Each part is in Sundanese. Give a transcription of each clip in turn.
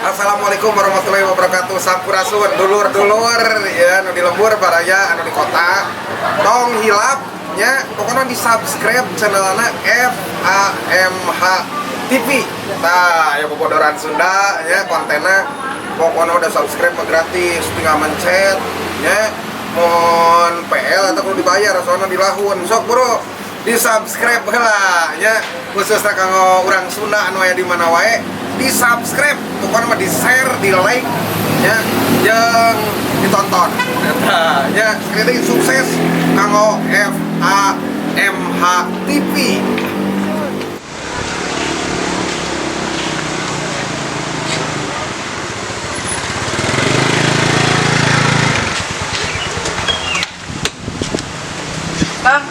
Assalamualaikum warahmatullahi wabarakatuh. Sampurasun dulur-dulur ya nu di lembur baraya anu di kota. Tong hilap nya, pokoknya di subscribe channelna FAMH TV. Tah ya, Bobodoran Sunda ya kontennya. Pokoknya udah subscribe mah gratis, tinggal mencet ya. Mun PL atau kudu dibayar soalnya dilahun. Sok bro, di subscribe heula nya, khususnya kanggo urang Sunda anu aya di mana wae, di subscribe pokoknya mah, di share, di like ya, jeung ditonton. Eta ya, sekali lagi sukses kanggo FAMH TV. Kang,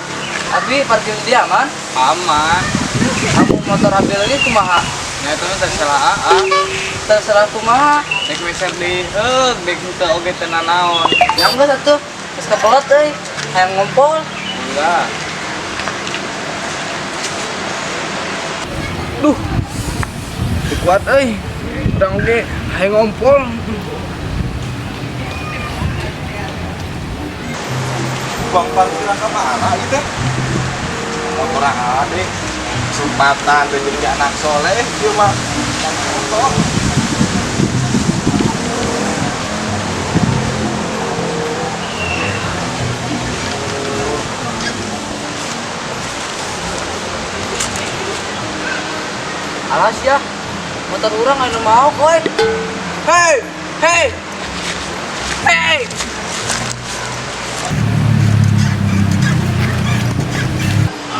abi parkir di aman? Aman. Aku motor abi lagi kumaha? Ya itu mah terserah aa. Terserah kumaha. Dek meser di heug, dek henteu oge teu nanaon. Ya enggak satu. Geus kepelet euy. Hayang ngompol. Enggak. Duh. Teu kuat euy. Urang oge hayang ngompol. Bang, parkiran ke mana gitu? Motor ade. Kesempatan tuh jadi anak soleh ieu mah. Motor. Alas ya. Motor urang anu mau koy. Hei, hei. Hei.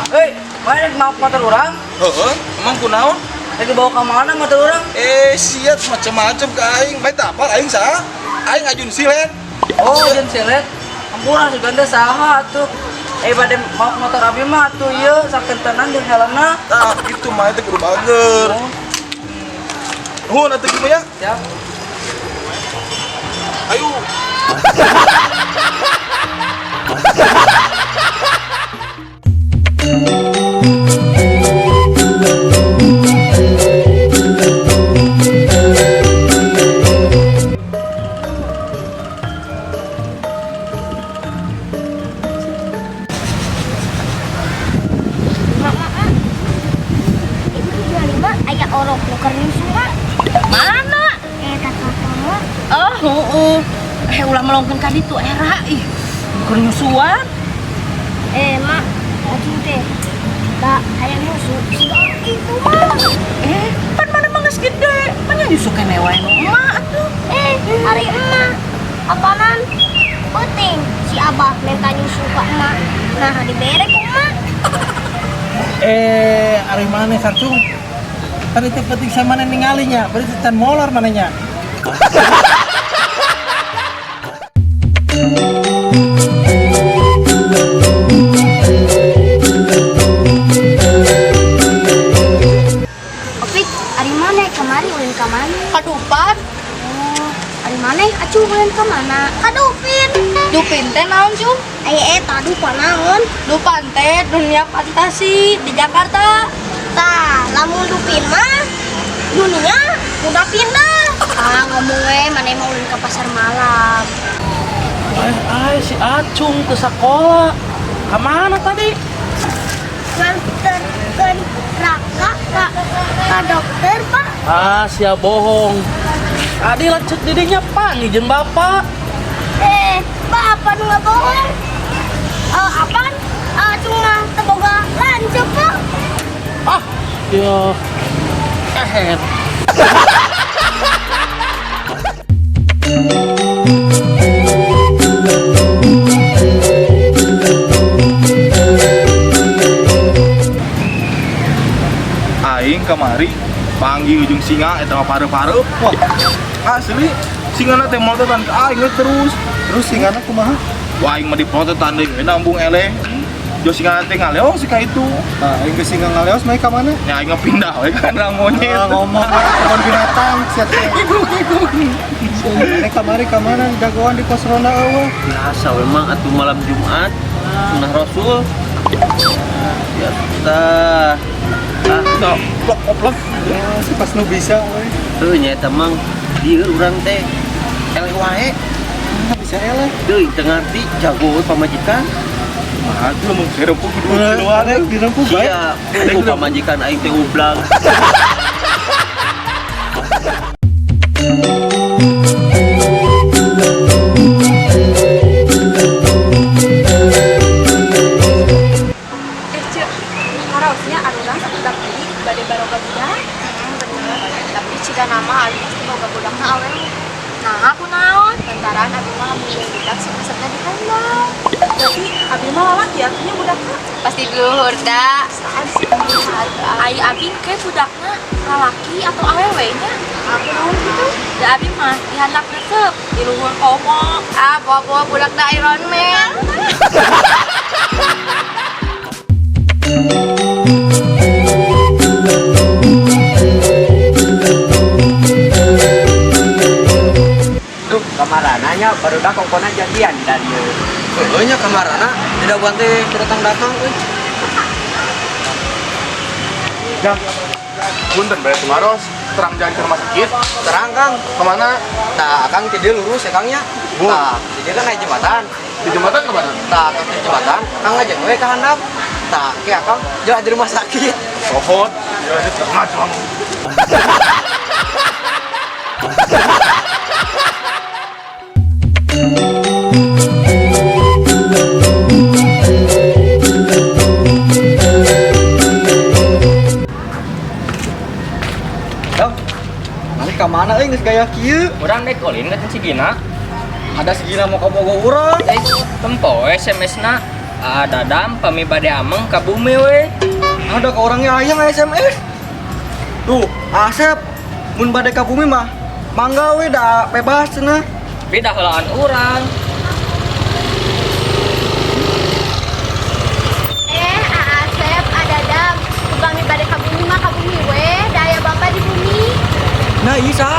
Hei, mana mau motor urang? Heeh, emang kunaon? Lagi bawa ke mana motor urang? Eh, siat macem-macem ke aing. Bae teu apal aing saha? Aing Ajun Silet. Oh, Ajun Silet. Ampura suganda saha atuh. Eh, bade mau motor abi mah atuh ieu sakentenan jeung helmna. Tah, itu mah itu kudu bager. Oh, Nuhun atuh kieu ya. siap. Ayo. Mak, mak, mak. Ibu 75 aya orok nu keur nyusu, mak. Mana? Eh, kata kamu. Oh, heeh. Eh, ulah melongkeun ka ditu era ih. Keur nyusuan. Eh, mak, acing teh. Da hayang nyusu siga orok itu, mak. Eh, pan mana mah geus gede. Mana nyusu keneh wae nu emak atuh. Eh, hari emak. Apanan? Penting si abah minta nyusu ke emak. Nah, dibere ku emak. Eh, ari mana sarcung? Tadi teh penting sama ningalinya, berarti can molor mananya. Opik, ari mana kemari ulin ka mana? Kadupan. Oh, ari mana acu ulin ka mana? Ka Dupin. Dupin teh naon, Cung? Aya eta dupa naon? Dupan teh dunia fantasi di Jakarta. Tah, lamun Dupin mah dunia udah pindah. Ah, ngomong we mana mau ulin ke pasar malam. Eh, ay, si Acung ke sekolah. Kemana tadi? Nganterkeun Raka ka dokter, Pak. Ah, sia bohong. Tadi lanjut didinya panggil jeung bapak. Eh, bapak nu bohong. Eh, apaan? Acung mah teu boga lanceuk, Pak. Ah, ya. Eh, Aing kamari panggil ujung singa eta mah pare-pare. Wah, asli singana teh mototan ka aing we terus. Terus singana kumaha? Wah, aing mah diprotetan deui we nambung eleh. Jo singana teh ngaleos ka itu. Nah, aing geus singa ngaleos mah ka mana? Nya aing mah pindah we ka kandang monyet. Ah, ngomong kebun binatang sia teh. Ini kamari ka mana jagoan di pos ronda eueuh. Biasa memang atuh malam Jumat, sunah Rasul. Ya tah. Ah, Nah, plok koplok. Ya, si pas nu bisa we. heuh nya eta mang dieu urang teh eleh wae. Ah, bisa eleh. Deui teu ngarti jago we pamajikan. Mah atuh lamun serempuk kudu Ulah rek dirempuk bae. Iya, ku pamajikan aing teh ublang. Eh, Cek, harusnya arurang sakudak deui bade baroga budak. Bener, tapi jika nama abi pasti boga budakna awewe. Nah, aku naon? Lantaran abi mah lamun jeung budak sok resepna di handap. Berarti abi mah lalaki atunya budakna. Pasti luhur da. Ai abi ke budakna lalaki atau awewe nya? Aku naon gitu? Da abi mah di handap resep, di luhur komo. Ah, bawa-bawa budakna Iron Man. Duh, kamarana nya barudak kongkona jadian dan ieu. Heueuh nya kamarana tidak teh datang-datang euy. Jang. Punten bae tumaros, terang jalan ke rumah sakit. Terang Kang. Kemana? Tah, Akang ti dieu lurus ya Kang nya. Bu. Tah, ti dieu kan aya jembatan. Di jembatan kemana? Tah, Akang di jembatan, Akang ngajeng we ka handap. Tah, ke Akang jalan di rumah sakit. Sohot. Ya, ngacang. Dong. Mana ka mana euy geus gaya kieu? Urang dek ulin ka si Gina. Ada si Gina mau ka Bogo urang. Eh, tempo we SMS-na. Ah, dadam pami bade ameng ka bumi we. Ada ke orangnya ayang SMS. Tuh, Asep mun bade ka bumi mah mangga we da bebas cenah. Beda heulaan urang. Eh, Asep, ada Dadam. Upami bade ka bumi mah ka bumi we, daya bapak di bumi. Nah, iya.